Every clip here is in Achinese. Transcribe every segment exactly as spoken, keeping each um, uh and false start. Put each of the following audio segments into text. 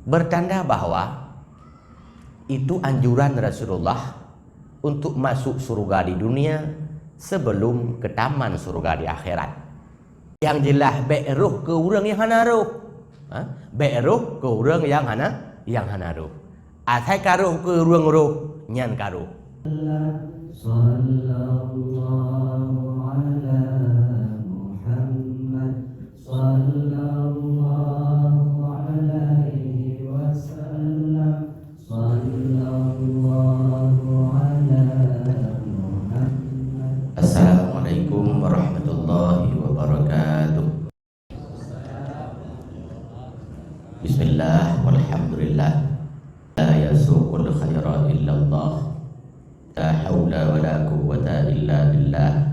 Bertanda bahwa itu anjuran Rasulullah untuk masuk surga di dunia sebelum ke taman surga di akhirat. Nyang jeulaih, bék rôh keu ureuëng nyang hana rôh. Ha? Bék rôh keu ureuëng nyang hana, nyang hana rôh. Asai ka rôh keu ureuëng rôh, nyan ka rôh. Sallallahu ala Muhammad, sallallahu alaihi wasallam, sallallahu ala Muhammad. Assalamualaikum warahmatullahi wabarakatuh. Bismillah, walhamdulillah. La yasuqul khaira illallah. La haula wa la quwwata illa billah.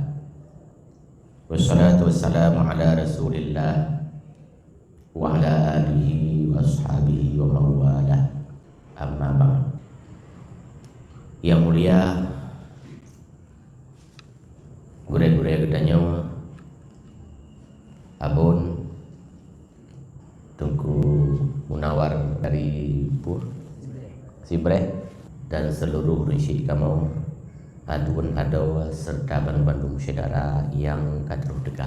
Wassalatu wassalamu ala Rasulillah wa ala alihi wa ashabihi wa mawalah. Amma ba'd. Yang mulia gurée-gurée geutanyoe, Abon, Teungku Munawar dari Puh Sibreh, dan seluruh risyik kamoe, aduen adoe, serta banmandum syedara nyang ka troh teuka.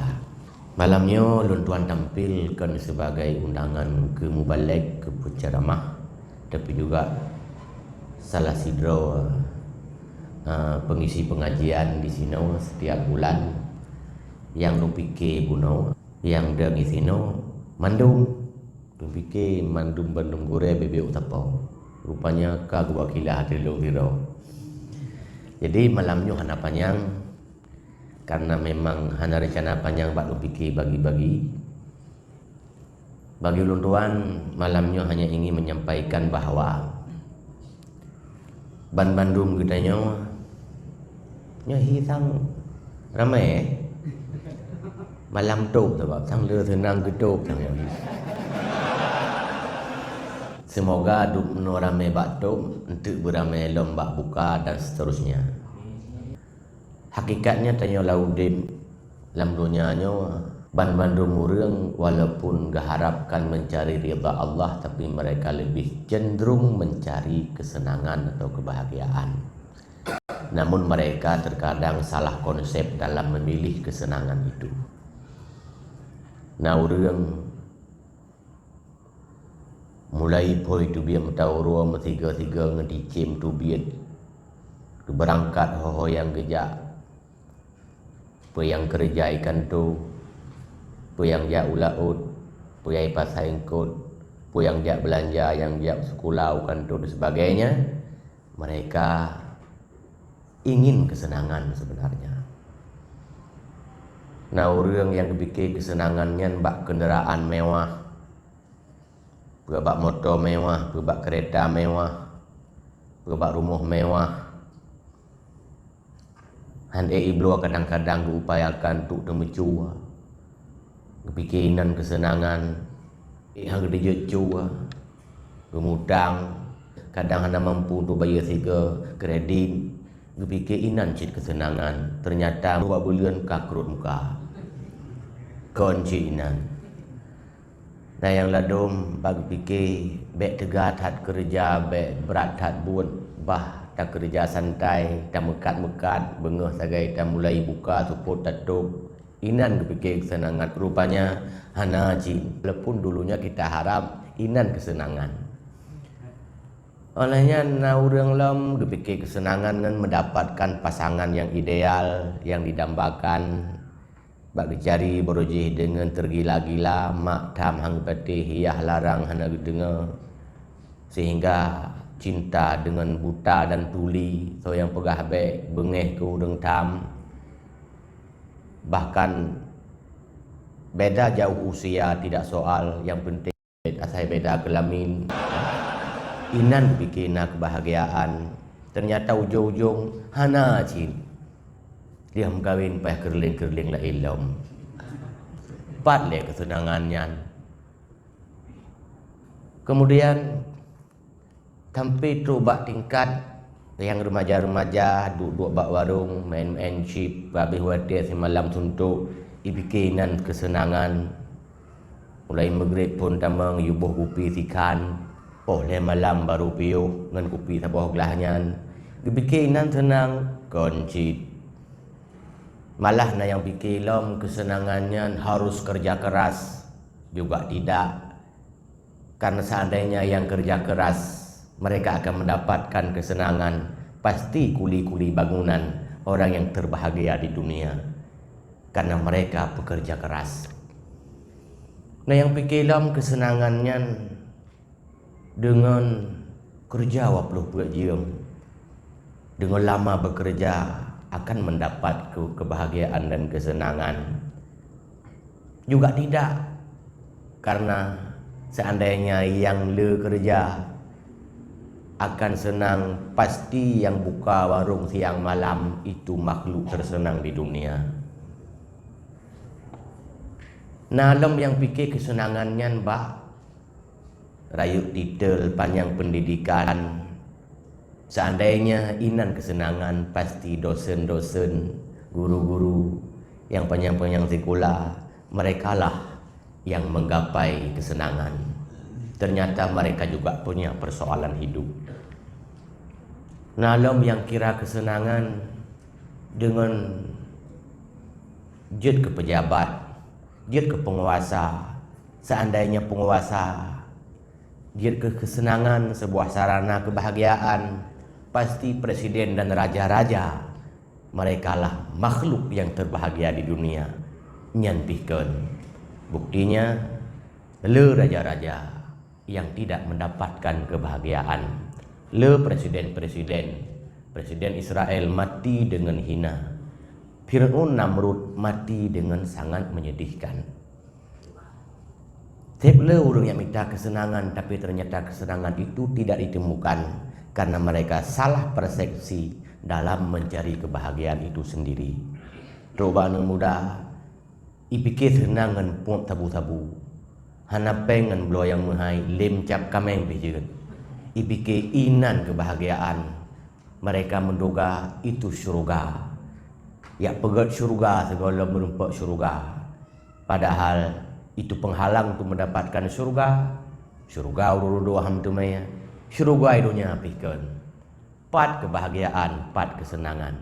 Malam nyoe lôn tuan tampil kon sibagai undangan keu mubalek, keu peuceramah, tapi juga salah sidroe, eh, pengisi pengajian di sinoe setiap bulan nyang lôn pike bunoe, nyang deungi sinoe mandum. Lôn pike mandum bandum gurée bibit usapo. Rupanya ka geuba kilah di lôn sidroe. Jadi malam nyoe hana panyang, karena memang hana rencana panyang bak lôn pike bagi-bagi. Bagi ulôn tuan, malam nyoe hanya ingin menyampaikan bahwa banmandum geutanyoe nyoe hi sang ramé, eh? Malam tôb sabab sang le seunang geutôb sang nyoe. Semoga dum noe ramé bak tôb, enteuk beuramé lom bak buka dan seterusnya. Hakikatnya tanyoe lam udeb lam donya nyoe, banmandum ureuëng walaupun geuharapkan mencari ridha Allah, tapi mereka lebih cenderung mencari kesenangan atau kebahagiaan. Namun mereka terkadang salah konsep dalam memilih kesenangan itu. Na ureuëng mulai phôi teubiet meuta uroe meusigoe-sigoe ngon cicém teubiet, geubeurangkat ho-ho nyang geujak, peue nyang keureuja ikan tô, peue nyang jak u laôt, peue nyang i pasai eungkot, peue nyang jak beulanja, nyang jak sikula u kantô dan sebagainya, mereka ingin kesenangan sebenarnya. Na ureuëng nyang geupike kesenangan nyan bak keundaraan mewah, peue bak moto mewah, peue bak keureta mewah, peue bak rumoh mewah. Han ék ibloe kadang-kadang geuupayakan untuk teumeucue, geupike inan keuseunangan, ék han geudeunjok cue, geumutang, kadang hana mampu untuk bayeue sigoe kredit, geupike inan cit keuseunangan, teunyata bak buleuen ka krot muka. Kon cit inan. Na nyang ladôm bak geupike, bék teuga that keureuja, bék brat that buet, bah takeureuja santai, tameukat-meukat, beungoh sagai tamulai buka seupôt tatôb, inan geupike keuseunangan. Rupanya hana cit, walaupun dulunya kita harap inan keuseunangan. Óh lheueh nyan na ureuëng lom geupike keuseunangan ngon meudapatkan pasangan nyang ideal, nyang didambakan, bak geucari baroe jih deungon teugila-gila, mak tham han geupatéh, yah larang hana geudeungoe, sehingga cinta dengan buta dan tuli, soe nyang peugah bék beungéh keu ureuëng tham. Bahkan beda jauh usia tidak soal, yang penting asai beda kelamin. Inan pike na keubahgiaan, teunyata ujong-ujong hana cit. Lheueh meukawen paih keureuling-keureuling laén lom. Pat lé keuseunangan nyan. Keumudian, sampai trok bak tingkat nyang remaja-remaja, duek-duek bak warong, main-main chip, habéh watée simalam suntok, ipike nan keuseunangan. Mulai meugreb phon tamong yuboh kupi sikhan, Poh lhée malam barô piôh ngon kupi saboh glah nyan, geupike inan seunang kon cit. Malah na nyang pike lom keuseunangan nyan harus keureuja keuras. Juga tidak, karena seandainya nyang keureuja keuras, mereka akan mendapatkan keuseunangan, pasti kuli-kuli bangunan orang nyang teubahgia di dunia, karena mereka peukeureuja keuras. Na nyang pike lom keuseunangan nyan deungon keureuja waploh peuet jeuem, deungon lama beukeureuja akan meudapat keu-, keubahgiaan dan keuseunangan. Juga tidak, karena seandainya nyang le keureuja akan seunang, pasti nyang buka warong siang malam itu makhluk teuseunang di dunia. Na lom nyang pike keuseunangan nyan bak rayeuk titel, panyang peundidikan. Seandainya inan keuseunangan, pasti dosen-dosen, guru-guru, nyang panyang-panyang sikula, merekalah nyang menggapai keuseunangan. Ternyata mereka juga punya persoalan hidup. Na lom nyang kira keuseunangan deungon jeuet keu pejabat, jeuet keu peunguasa. Seandainya peunguasa jeuet keu keuseunangan, seubuah sarana keubahgiaan, pasti presiden dan raja-raja, merekalah makhluk nyang teubahgia di dunia. Nyan pih kon buktinya, le raja-raja nyang tidak mendapatkan keubahgiaan, le presiden-presiden. Presiden Israel mati deungon hina. Fir'aun Namrud mati deungon sangat menyedihkan. Seb le ureuëng nyang mita keuseunangan, tapi ternyata keuseunangan itu tidak ditemukan karena mereka salah persepsi dalam mencari kebahagiaan itu sendiri. Trok bak aneuëk muda, ipike seunang ngon pueb sabu-sabu, hana péng ngon bloe nyang meuhai, lem cap kaméng pih jeuet. Ipike inan keubahgiaan. Mereka menduga itu syurga. Jak peugét syurga sigohlom meurumpok syurga. Padahal itu penghalang untuk mendapatkan syurga. Syurga uroe-uroe ham teumé, syurga donya pih kon. Pat keubahgiaan, pat keuseunangan.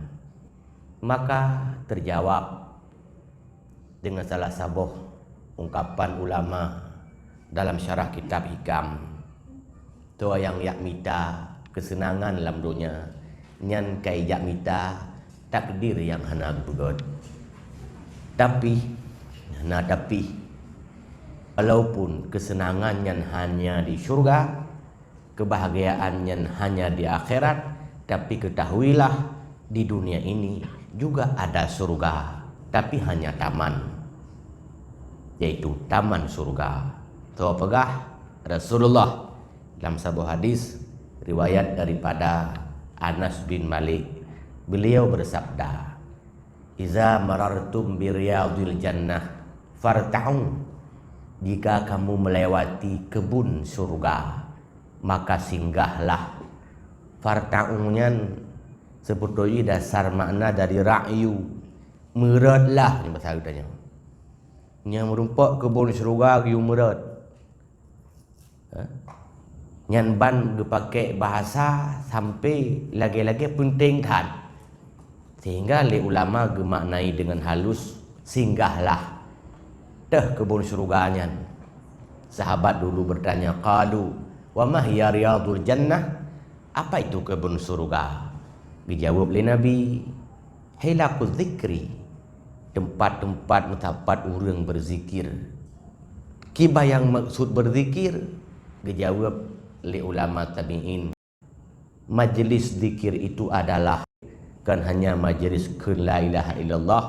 Maka terjawab dengan salah saboh ungkapan ulama dalam syarah kitab Hikam, toh nyang jak mita keuseunangan lam donya, nyan ka ijak mita takdir nyang hana geupeugét. Tapi, hana tapi, walaupun keuseunangan nyan hanya di syurga, keubahgiaan nyan hanya di akhirat, tapi ketahuilah, di dunia ini juga ada syurga, tapi hanya taman, yaitu taman syurga. Toh peugah Rasulullah dalam saboh hadis riwayat daripada Anas bin Malik, beliau bersabda, "Iza marartum bi riyadil jannah farta'u." Jika kamu melewati kebun syurga, maka singgahlah. Farta'u nyan seupeutoe dasar makna dari ra'yu, meureuet lah nyan bahasa geutanyoe. Nyang meurumpok kebun syurga geuyue meureuet. Ha? Nyan ban geupakée bahasa sampai lagée-lagée peunteng that. Sehingga lé ulama geumaknai dengan halus, singgahlah teuh kebun syurga nyan. Sahabat dulu bertanya, qalu, "Wa ma hiya riyadul jannah?" Apa itu kebun syurga? Geujaweueb lé Nabi, "Hilaqu dzikri, tempat-tempat meusapat ureuëng berzikir." Kiban nyang maksud berzikir? Geujaweueb lé ulama tabi'in, majlis zikir itu adalah bukan hanya majlis kheun la ilaha illallah,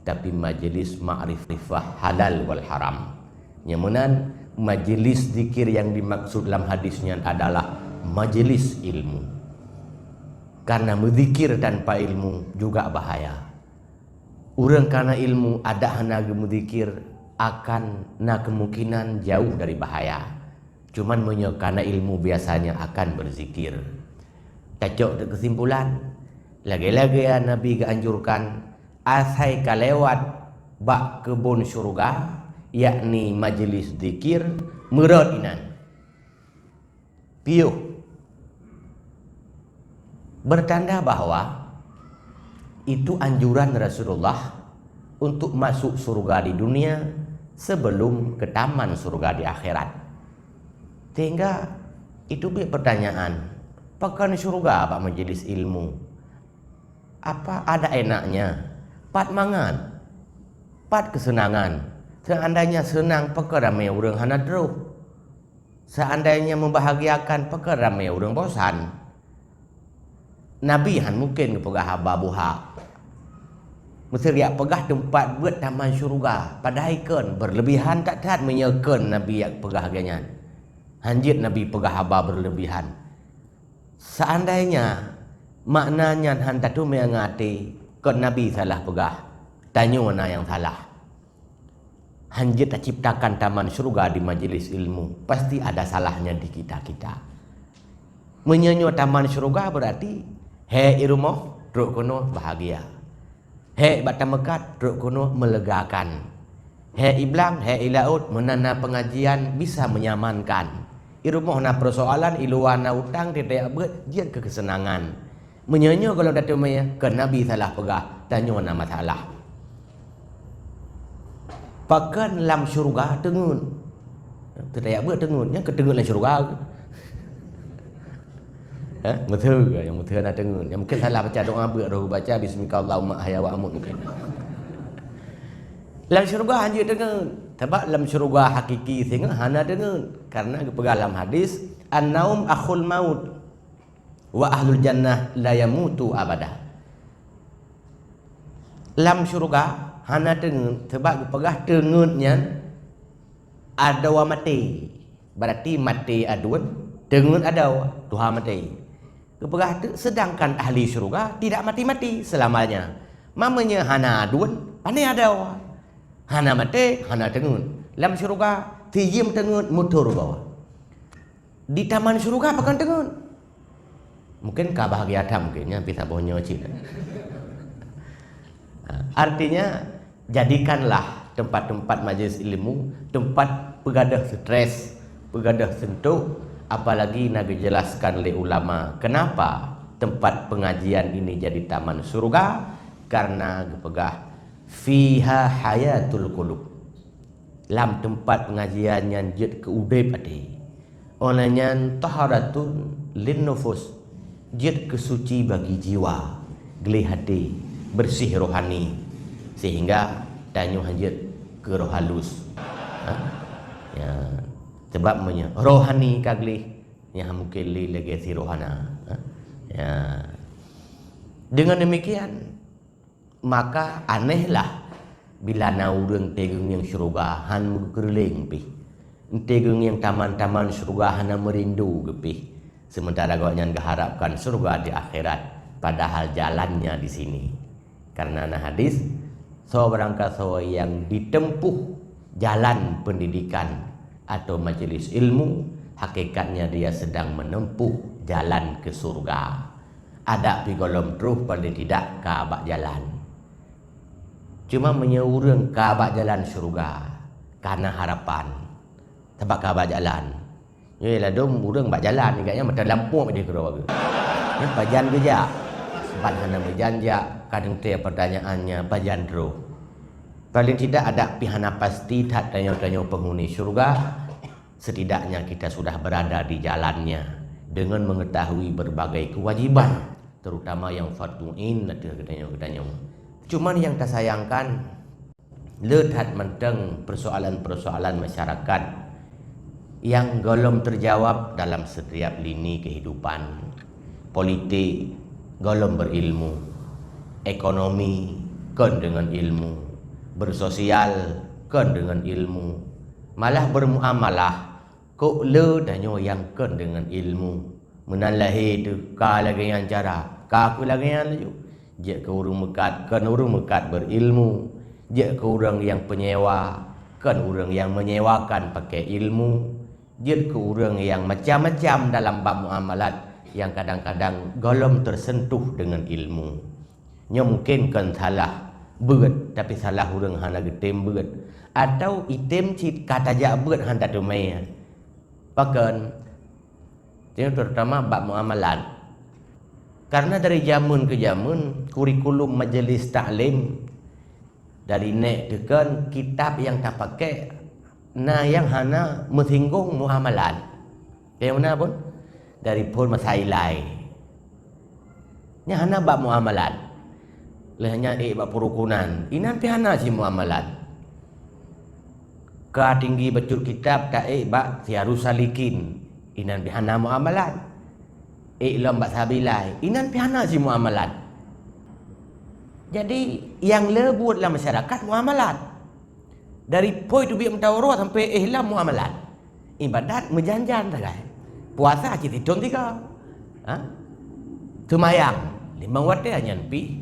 tapi majlis ma'rifah halal wal haram. Nyang meunan, majlis zikir nyang dimaksud lam hadis nyan adalah majlis ilmu. Karena meuzikir tanpa ilmu juga bahaya. Ureuëng kana ilmu adak hana geumeuzikir akan na kemungkinan jauh dari bahaya. Cuman meunyoe kana ilmu biasanya akan berzikir. Tacok keusimpulan, lagée-lagée Nabi geuanjurkan, asai ka lewat bak keubon syeuruga, yakni majlis zikir, meurot inan. Piôh. Bertanda bahwa itu anjuran Rasulullah untuk masuk surga di dunia sebelum ke taman surga di akhirat. Sehingga itu bit pertanyaan, pakon syurga bak majelis ilmu? Apa ada enaknya? Pat mangat? Pat kesenangan? Seandainya senang, pakon ramé ureuëng hana troh? Seandainya membahagiakan, pakon ramé ureuëng bosan? Nabi hán mungken geupeugah haba buhak. Meuseuria peugah teumpat beuet taman syeuruga, padahai kon beureulebihan that-that meunyoe kon Nabi jak peugah lagée nyan. Hán jeuet Nabi peugah haba beureulebihan. Seandainya makna nyan hán tateumé ngon até, kon Nabi salah peugah, tanyoe na nyang salah. Hán jeuet taciptakan taman syeuruga di majelis ilmu, pasti ada salahnya di kita-kita. Meunyoe nyoe taman syeuruga, beurati hék i rumoh trok keunoe bahagia. Hék bak tameukat trok keunoe meulegakan. Hék i blang, hék i laôt, meunan na peungajian bisa meunyamankan. I rumoh na peusoalan, i luwa na utang, teutab beuet jeuet keu keuseunangan. Meunyoe nyoe gohlom tateumé, kon Nabi salah peugah, tanyoe na masalah. Pakon lam syeuruga teungeut? Teutab beuet teungeut, nyang keuteungeut lam syeuruga. Ha? Beutôi, nyang beutôi na teungeut. Nyang mungken salah baca doa beuet roh baca bismika Allahumma ahya wa amut mungken. Lam syeuruga hana teungeut. Sabab lam syeuruga hakiki singoh hana teungeut. Karena geupeugah lam hadis, "An-naum akhul maut." Wa ahlul jannah la yamutu abada. Lam syeuruga hana teungeut, sabab geupeugah teungeut nyan adoe maté. Berarti maté aduen, teungeut adoe, tuha maté. Geupeugah teuk, sedangkan ahli syeuruga tidak mati-mati selamanya. Mamanya hana aduen, pane adoe. Hana maté, hana teungeut. Lam syeuruga, sijeuem teungeut, muthur bawah. Di taman syeuruga pakon teungeut? Mungken ka bahagia that mungken, nyan pih saboh nyoe cit. Ha, artinya, jadikanlah tempat-tempat majlis ilmu tempat peugadôh stres, peugadôh suntok, apalagi na geujelaskan lé ulama kenapa tempat pengajian ini jadi taman syeuruga, karena geupeugah, "Fiha hayatul qulub." Lam teumpat peungajian nyan jeuet keu udeb até. Óh lheueh nyan taharatun lin nufus, jeuet keu suci bagi jiwa, gleh até, beureuséh rohani, seuhingga tanyoe hana jeuet keu roh halus. Ha? Ya. Sabab meunyoe rohani ka gleh, nyan mungken lé lagée si rohana. Ha? Ya. Dengan demikian, maka anehlah bila na ureuëng teungeut nyang syeuruga hán meukeureuléng pih. Teungeut nyang taman-taman syeuruga hana meurindu geupih, sementara gobnyan geuharapkan syeuruga di akhirat, padahal jalannya di sini. Karena na hadis, "Soe barangkasoe nyang ditempuh jalan pendidikan atau majelis ilmu, hakikatnya dia sedang menempuh jalan ke surga." Adak pih gohlom troh paling tidak ka bak jalan. Cuma meunyoe ureuëng ka bak jalan syeuruga, ka na harapan. Sabab ka bak jalan. Nyoe ladôm ureuëng bak jalan, ingat nyan mata lampôh deh keudroe. Nyan pajan geujak. Sabab hana meujan jak, kadang teuh pertanyaannya pajan troh. Paling tidak adak pih hana pasti that tanyoe-tanyoe penghuni syeuruga. Setidaknya kita sudah berada di jalannya dengan mengetahui berbagai kewajiban, terutama yang fardu ain ateueh geutanyoe-geutanyoe. Cuman nyang tasayangkan, le that mantong persoalan-persoalan masyarakat nyang gohlom terjawab dalam setiap lini kehidupan. Politik gohlom berilmu, ekonomi kon deungon ilmu, bersosial kon deungon ilmu, malah bermuamalah kok le tanyoe nyang kon deungon ilmu. Meunan lahé teuh ka lagée nyan cara, ka keu lagée nyan laju. Jeuet keu ureuëng meukat kon ureuëng meukat berilmu, jeuet keu ureuëng nyang penyewa kon ureuëng nyang menyewakan pakai ilmu, jeuet keu ureuëng nyang macam-macam dalam bab muamalat nyang kadang-kadang gohlom tersentuh deungon ilmu. Nyoe mungken kon salah beuet, tapi salah ureuëng hana geutem beuet, atau item cit ka tajak beuet hana teumé. Pakon? Terutama bab muamalat. Karena dari jameun ke jameun, kurikulum majelis taklim dari nek teukon kitab nyang tapakai na nyang hana meusinggung muamalat. Nyang mana pun dari phon masa ilai. Nyan hana bab muamalat. Lheuh nyan ék bab perukunan, inan pih hana si muamalat. Ka tinggi bacut kitab ta ék bak Riyadhus Salikin, inan pih hana muamalat. Ék lom bak Sabilai, inan pih hana si muamalat. Jadi nyang le buet lam masyarakat muamalat. Dari phon teubiet meutuwah sampai éh lom muamalat. Ibadat meujan-jan sagai. Puasa cit sithon tiga. Ha? Seumayang limong watée nyan pih.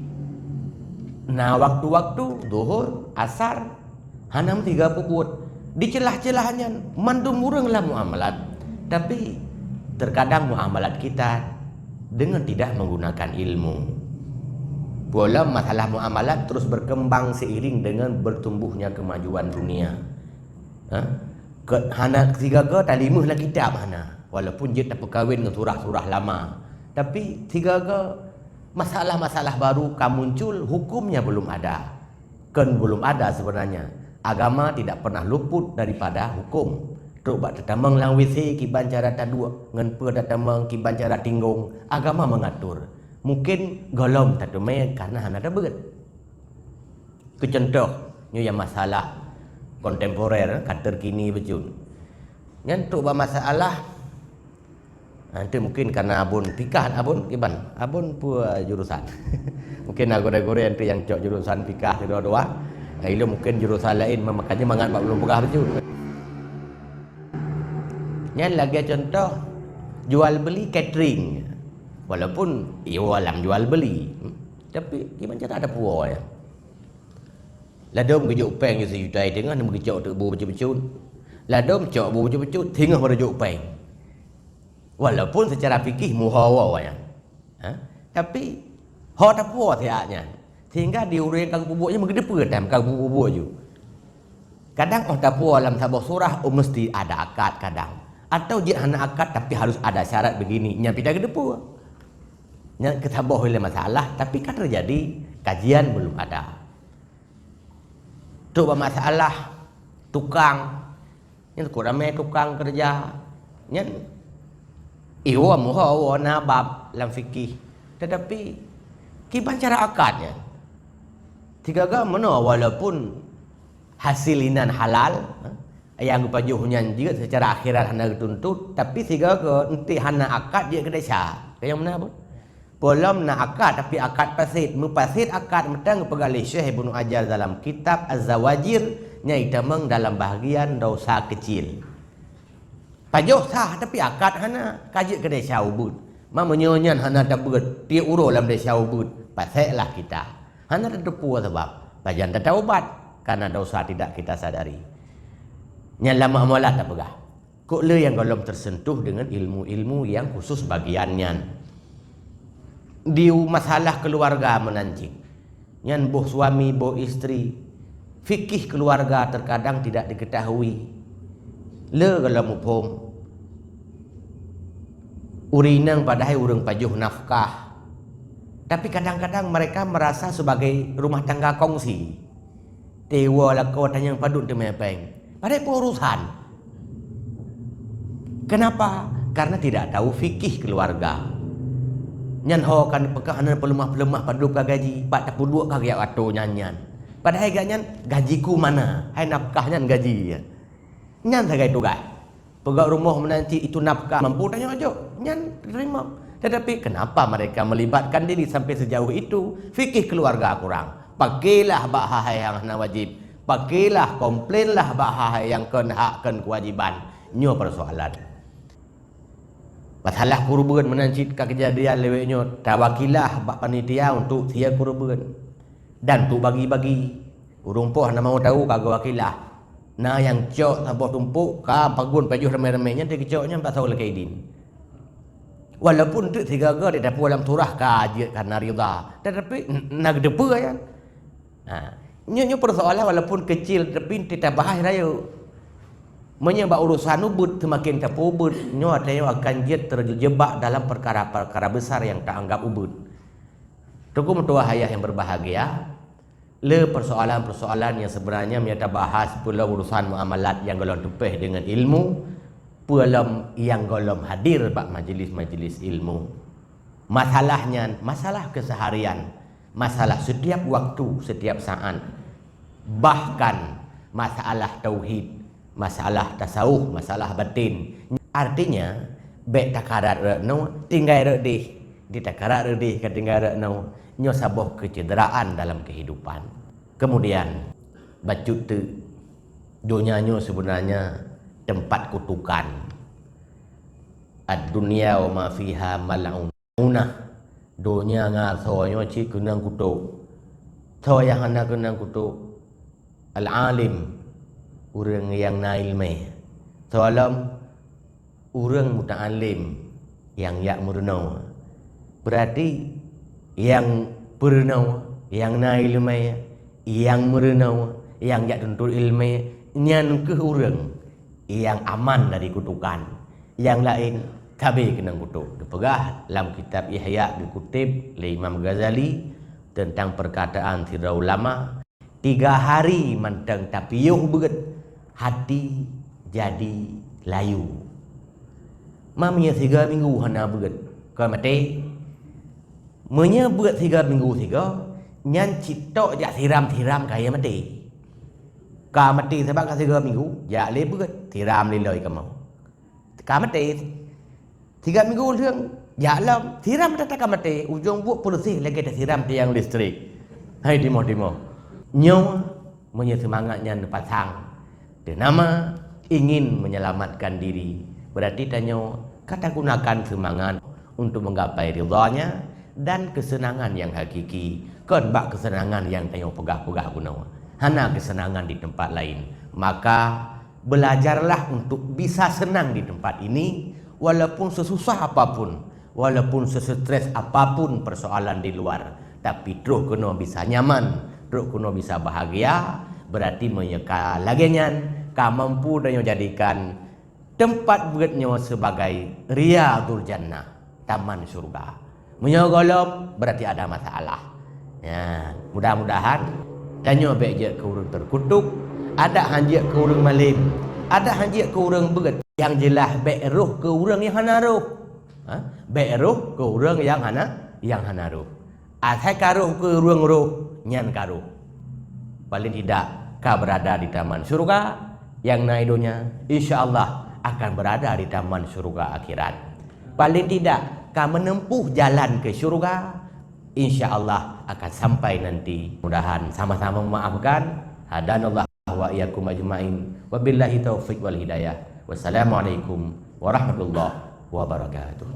Na waktu-waktu Zuhur, Asar, hana meusiga peubuet. Di celah-celah nyan mandum ureuëng lam muamalat. Tapi terkadang muamalat kita dengan tidak menggunakan ilmu. Pola masalah muamalat terus berkembang seiring dengan bertumbuhnya kemajuan dunia. Ha? Ke, hana sigaga talimeuh lam kitab hana. Walaupun jeuet tapeukawen ngon surah-surah lama. Tapi sigaga masalah-masalah baru ka muncul, hukumnya belum ada. Kon belum ada sebenarnya. Agama tidak pernah luput daripada hukum. Trok bak tatamong lam WC kiban cara taduek, ngon peue tatamong kiban cara tinggong, agama mengatur. Mungkin gohlom tateumé karena hana tabeuet. Keu contoh, nyoe nyang masalah kontemporer, ka terkini bacut. Nyan trok bak masalah, ha, tu mungkin karena abon pikah, abon kiban, abon peue jurusan. Mungkin na gurée-gurée tu nyang cok jurusan pikah keudua-dua. Nah, ilôn mungkin jurusan laén, makanya mangat bak ulôn peugah bacut. Nyan lagée contoh jual beli catering. Walaupun iyo lam jual beli, tapi kiban cara ada puwoe. Ladom geujok péng sijuta teungoh, meugeujok teuk bu bacut-bacut. Ladom cok bu bacut-bacut, teungoh baru jok péng. Walaupun secara fikih muha woe nyan. Ha? Tapi ho tapuwoe siat nyan. Sehingga di ureuëng ka geupeubuet nyan meugeudeupeue tam ka geupeubuet ju. Kadang oh tapuwoe lam saboh surah, oh mesti ada akad kadang. Atau jeuet hana akad tapi harus ada syarat begini, nyan pih tageudeupeue. Nyan keu saboh ilée masalah, tapi ka terjadi kajian belum ada. Trok bak masalah tukang, nyan keu ramé tukang keureuja, nyan iwoe muha woe na bab lam fikih. Tetapi kiban cara akad nyan, sigaga meunoe walaupun hasil inan halal, nyang geupajoh nyan jeuet secara akhirat hana geutuntut, tapi sigaga enteuk hana akad jeuet keu desya. Ka nyang meunan pun. Polom na akad, tapi akad paset. Meupaset akad mantong geupeugah lé Syekh Ibnu Hajar dalam kitab Az-Zawajir, nyang itamong dalam bahagian dosa kecil. Pajoh sah, tapi akad hana, ka jeuet keu desya ubeut. Ma meunyoe nyan hana tabeuet, tiep uroe lam desya ubeut, paseklah kita. Hana tateupeue sabab, pajan tataubat, karena dosa tidak kita sadari. Nyan lam muamalat tapeugah. Kok le nyang gohlom tersentuh dengan ilmu-ilmu nyang khusus bagian nyan. Di masalah keluarga meunan cit. Nyan boh suami, boh istri. Fikih keluarga terkadang tidak diketahui. Le gohlom muphom. Ureuëng inong padahai ureuëng pajoh nafkah. Tapi kadang-kadang mereka merasa sebagai rumah tangga kongsi. Tiwoe lakoe tanyong padub teumé péng. Padahai peue urusan. Kenapa? Karena tidak tahu fikih keluarga. Nyan ho kan peukah hana peuleumah-peuleumah padub ka gaji, pat tapeuduek ka geujak atô nyan-nyan. Padahai gak nyan gajiku mana? Hai nafkah nyan gaji. Nyan sagai tugaih. Peugah rumoh meunan cit itu nafkah mampu tanyoe jok, nyan teurimong. Tetapi kenapa mereka melibatkan diri sampai sejauh itu? Fikih keluarga kurang. Pakailah bak hal-hal nyang hana wajib. Pakailah, komplainlah bak hal-hal nyang kon hak, kon kewajiban. Nyoe persoalan. Masalah kurban meunan cit ka kejadian lewat nyoe, tawakilah bak panitia untuk sie kurban. Dan untuk bagi-bagi. Ureuëng poh hana mau tahu ka geuwakilah. Na nyang cok saboh tumpok ka pagun pajoh ramé-ramé nyan teukeujok nyan pasau lakée idin. Walaupun teuk sigaga di dapur lam surah ka jeuet kana rida, tetapi n-, na geudeupeue nyan. Ha, nyoe, nyoe persoalan walaupun kecil tapi teutabahas rayeuk. Meunyoe bak urusan ubeut, seumaken tapeuubeut, nyoe tanyoe akan jeuet teurjeubak dalam peukara-peukara besar nyang taanggab ubeut. Teungku meutuah ayah nyang berbahagia, le persoalan-persoalan nyang sebenarnya meunyoe tabahas peue lom urusan muamalat nyang gohlom teupeh deungon ilmu, peue lom nyang gohlom hadir bak majelis-majelis ilmu. Masalah nyan, masalah keseharian, masalah setiap waktu, setiap saat. Bahkan masalah tauhid, masalah tasawuf, masalah batin. Artinya, bèk takarat rot nyoe, tinggai rot deh. Di takarat rot deh ka tinggai rot nyoe, nyoe saboh kecederaan dalam kehidupan. Kemudian, bacut teuk, donya nyoe sebenarnya tempat kutukan. Ad-dunya wa ma fiha mal'un. Munah, donya ngon asoe nyoe cit keunong kutok. Soe nyang hana keunong kutok? Al-alim, ureueng nyang na ileumèe. Soe lom? Ureueng muta'alim nyang jak meurunoe. Beurati nyang peurunoe, nyang na ileumèe, nyang meurunoe, nyang jak tuntut ileumèe, nyan kheueh ureueng nyang aman dari kutukan. Nyang laén sabe keunong kutok. Geupeugah lam kitab Ihya geukuteb lé Imam Ghazali teuntang perkataan sidroe ulama, "Tiga hari mantong tapiôh beuet, hati jadi layu." Ma meunyoe sigoe minggu hana beuet, ka maté. Meunyoe beuet sigoe minggu sigoe, nyan cit tok jak siram-siram kayèe maté. Ka maté sabab ka sigoe minggu, jak lé beuet, siram lé lom kamoe. Ka maté. Sigoe minggu lheueng, jak lom, siram teutap ka maté, ujong buet peuleuseh lagèe tasiram tiang listrik. Hai timoh-timoh. Nyoe meunyoe seumangat nyan neupasang, teunama ingin menyelamatkan diri, berarti tanyoe ka tagunakan seumangat untuk menggapai ridha-Nya dan kesenangan yang hakiki, kon bak kesenangan nyang tanyoe peugah-peugah bunoe. Hana kesenangan di tempat lain. Maka, belajarlah untuk bisa senang di tempat ini, walaupun sesusah apapun, walaupun sestres apapun persoalan di luar, tapi trok keunoe bisa nyaman, trok keunoe bisa bahagia, berarti meunyoe ka lagèe nyan, ka mampu tanyoe jadikan teumpat beuet nyoe sibagai riyadul jannah, taman syurga. Meunyoe gohlom, berarti ada masalah. Ya, mudah-mudahan tanyoe bèk jeuet keu ureueng teukutuk, adak han jeuet keu ureueng malém, adak han jeuet keu ureueng beuet. Nyang jeulaih bèk rôh keu ureueng nyang hana rôh. Ha? Bèk rôh keu ureueng nyang hana, nyang hana rôh. Asai ka rôh keu ureueng rôh, nyan ka rôh. Paling tidak ka beurada di taman syurga, nyang na i donya, insya Allah akan beurada di taman syurga akhirat. Paling tidak ka menempuh jalan ke syurga, insya Allah akan sampai nanti. Mudahan sama-sama memaafkan. Hadanallah wa iyyakum ajmain. Wabillahi taufiq wal hidayah. Wassalamualaikum warahmatullahi wabarakatuh.